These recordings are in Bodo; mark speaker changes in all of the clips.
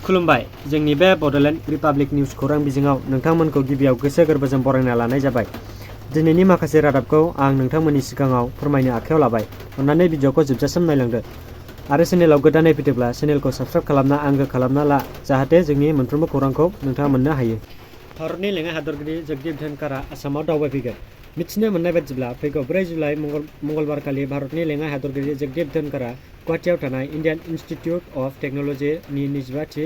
Speaker 1: खुलुमबाय जोंनि बे बड'लेण्ड रिपाब्लिक निउस खौरां बिजोङाव नोंथांमोनखौ गिबियाव गोसो गोरबोजों बरायना लानाय जाबाय। दिनैनि माखासे रादाबखौ आं नोंथांमोननि सिगाङाव फोरमायनो आखायाव लाबाय। अन्नानै भिडिअखौ जोबजासिम नायलांदो आरो चेनेलाव गोदानै फैदोंब्ला चेनेलखौ साबस्क्राइब खालामना आंगो खालामना ला, जाहाथे जोंनि मोनफ्रोमबो खौरांखौ नोंथाङा मोननो हायो। भारतनि लेङाइ हादरगिरि जगदीप धनखड़आ आसामाव दावबायफैगोन। मिथिनो मोननाय बायदिब्ला फैगौ 4 जुलाइ मंगलबारखालि भारतनि लेङाइ हादरगिरि जगदीप धनखड़आ गुवाहाटीआव थानाय इन्डियान इन्स्टिट्यूट अफ टेक्न'लजीनि 25थि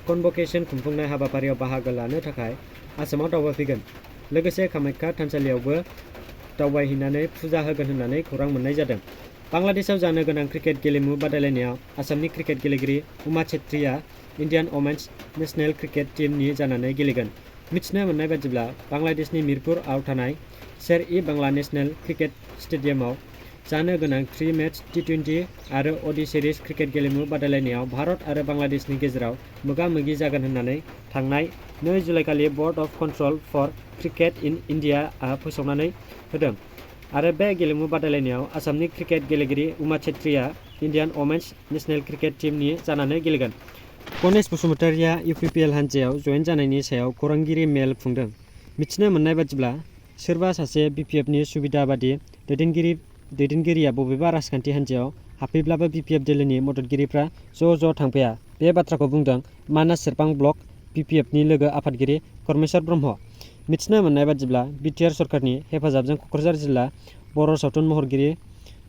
Speaker 1: कनभकेसन खुंफुंनाय हाबाफारियाव बाहागो लानो थाखाय आसामाव दावबायफैगोन। लोगोसे कामाख्या थानसालियावबो दावबायहैनानै फुजा होगोन होननानै खौरां मोननाय जादों। बांलादेशआव जानो गोनां क्रिकेट गेलेमु बादायलायनायाव आसामनि क्रिकेट गेलेगिरि उमा छेत्रीआ इन्डियान वमेन्स नेशनेल क्रिकेट टीमनि जानानै गेलेगोन। मिथिनो मोननाय बायदिब्ला बांलादेशनि मिरपुरआव थानाय शेर-इ-बांला नेशनेल क्रिकेट स्टेडियामाव जानो गोनां 3 मैच T20 आरो ODI सिरिज क्रिकेट गेलेमु बादायलायनायाव भारत आरो बांलादेशनि गेजेराव मोगा-मोगि जागोन होननानै थांनाय 2 जुलाइखालि board of control for cricket in इन्डियाआ फोसावनानै होदों आरो बे गेलेमु बादायलायनायाव आसामनि क्रिकेट गेलेगिरि उमा छेत्रीआ इन्डियान वमेन्स नेशनेल क्रिकेट टीमनि जानानै गेलेगोन। गणेश बसुमतारीआ UPPL हानजायाव जयेन जानायनि सायाव खौरांगिरि मेल खुंदों। मिथिनो मोननाय बायदिब्ला सोरबा सासे BPFनि सुबिदाबादि दैदेनगिरिया बबेबा राजखान्थि हानजायाव हाबफैब्लाबो BPF दोलोनि मददगिरिफ्रा ज' थांफाया। बे बाथ्राखौ बुंदों मानास सेरफां ब्लक BPFनि लोगो आफादगिरि करमेश्वर ब्रह्म। मिथिनो मोननाय बायदिब्ला BTR सरकारनि हेफाजाबजों क'क्राझार जिल्ला बर' सावथुन महरगिरि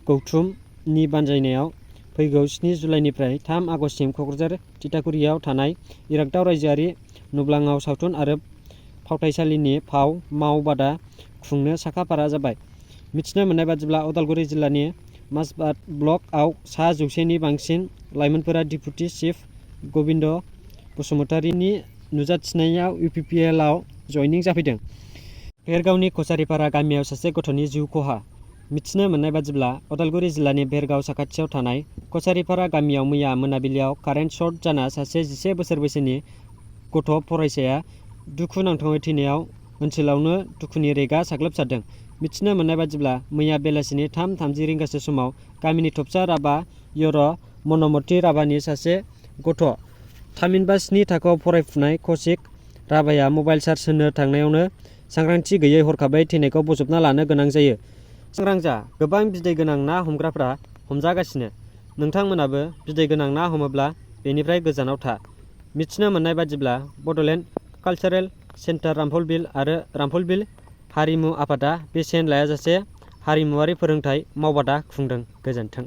Speaker 1: गौथुमनि बानजायनायाव फैगौ 7 जुलाइनिफ्राय 3 आगस्तसिम क'क्राझार तितागुरियाव थानाय इरागदाव रायजोआरि नुब्लाङाव सावथुन आरो फावथायसालिनि फाव मावबादा खुंनो साखा-फारा जाबाय। मिथिनो मोननाय बायदिब्ला उदालगुरि जिल्लानि माजबाद ब्लकआव सा 100 नि बांसिन लाइमोनफोरा डेपुटि चिफ गबिन्द बसुमतारीनि नुजाथिनायाव UPPLआव जयनिं जाफैदों। भेरगावनि कचारिपारा गामियाव सासे गथ'नि जिउ खहा। मिथिनो मोननाय बायदिब्ला उदालगुरि जिल्लानि भेरगाव साखाथियाव थानाय कचारिपारा गामियाव मैया मोनाबिलियाव कारेन्ट सर्ट जाना सासे 11 बोसोर बैसोनि गथ' फरायसाया दुखुनांथावै थैनायाव ओनसोलावनो दुखुनि रेगा साग्लोबसारदों। मिथिनो मोननाय बायदिब्ला मैया बेलासिनि 3:30 रिंगासो समाव गामिनि थबसा राभा यर' मनमति राभानि सासे गथ' थामहिनबा 7 थाखोआव फरायफुनाय कौशिक राभाया मबाइल चार्ज होनो थांनायावनो सांग्रांथि गैयै हरखाबै थैनायखौ बजबना लानो गोनां जायो। सांग्रां जा, गोबां बिदै गोनां ना हमग्राफ्रा हमजागासिनो। नोंथांमोनाबो बिदै गोनां ना हमोब्ला बेनिफ्राय गोजानाव था। मिथिनो मोननाय बायदिब्ला बड'लेण्ड कालचारेल सेन्टार रामफलबिल आरो रामफलबिल हारिमु आफादा बेसेन लायाजासे हारिमुआरि फोरोंथाय मावबादा खुंदों। गोजोन्थों।